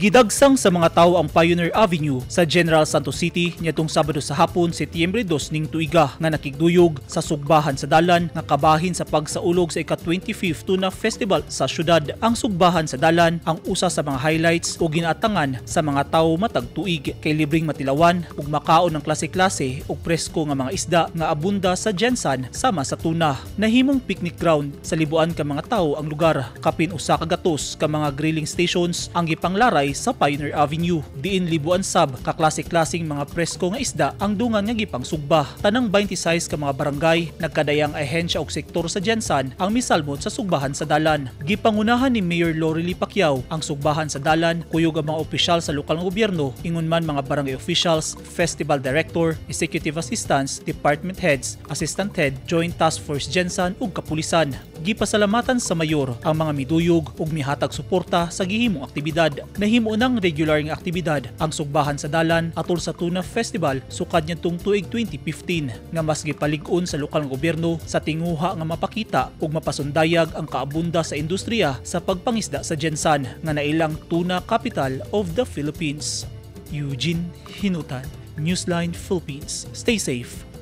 Gidagsang sa mga tawo ang Pioneer Avenue sa General Santos City niadtong Sabado sa hapon, Setyembre 2 ning tuiga, nga nakigduyog sa Sugbahan sa Dalan nga kabahin sa pagsaulog sa ika-25th Tuna Festival sa syudad. Ang Sugbahan sa Dalan ang usa sa mga highlights o ginaatangan sa mga tawo matag tuig kay libreng matilawan ug makaon ng klase-klase ug presko nga mga isda nga abunda sa GenSan sama sa tuna. Nahimong picnic ground sa libuan ka mga tawo ang lugar. Kapin 100 ka mga grilling stations ang gipanglaray sa Pioneer Avenue. Diin libuan sab ka klase-klaseng mga presko nga isda ang dungan nga gipangsugba. Tanang 26 ka mga barangay, nagkadayang ahensya ug sektor sa GenSan ang misalmot sa Sugbahan sa Dalan. Gipangunahan ni Mayor Lorely Pacquiao ang Sugbahan sa Dalan kuyog ang mga opisyal sa lokal nga gobyerno, ingon man mga barangay officials, festival director, executive assistants, department heads, assistant head, Joint Task Force GenSan ug kapulisan. Gipasalamatan sa mayor ang mga miduyog ug mihatag suporta sa gihimong aktibidad. Nahimo nang regular nga aktibidad ang Sugbahan sa Dalan atol sa Tuna Festival sukad niadtong tuig 2015 nga mas gipalig-on sa lokal nga gobyerno sa tinguha nga mapakita ug mapasundayag ang kaabunda sa industriya sa pagpangisda sa GenSan nga nailang tuna capital of the Philippines. Eugene Hinutan, Newsline Philippines. Stay safe.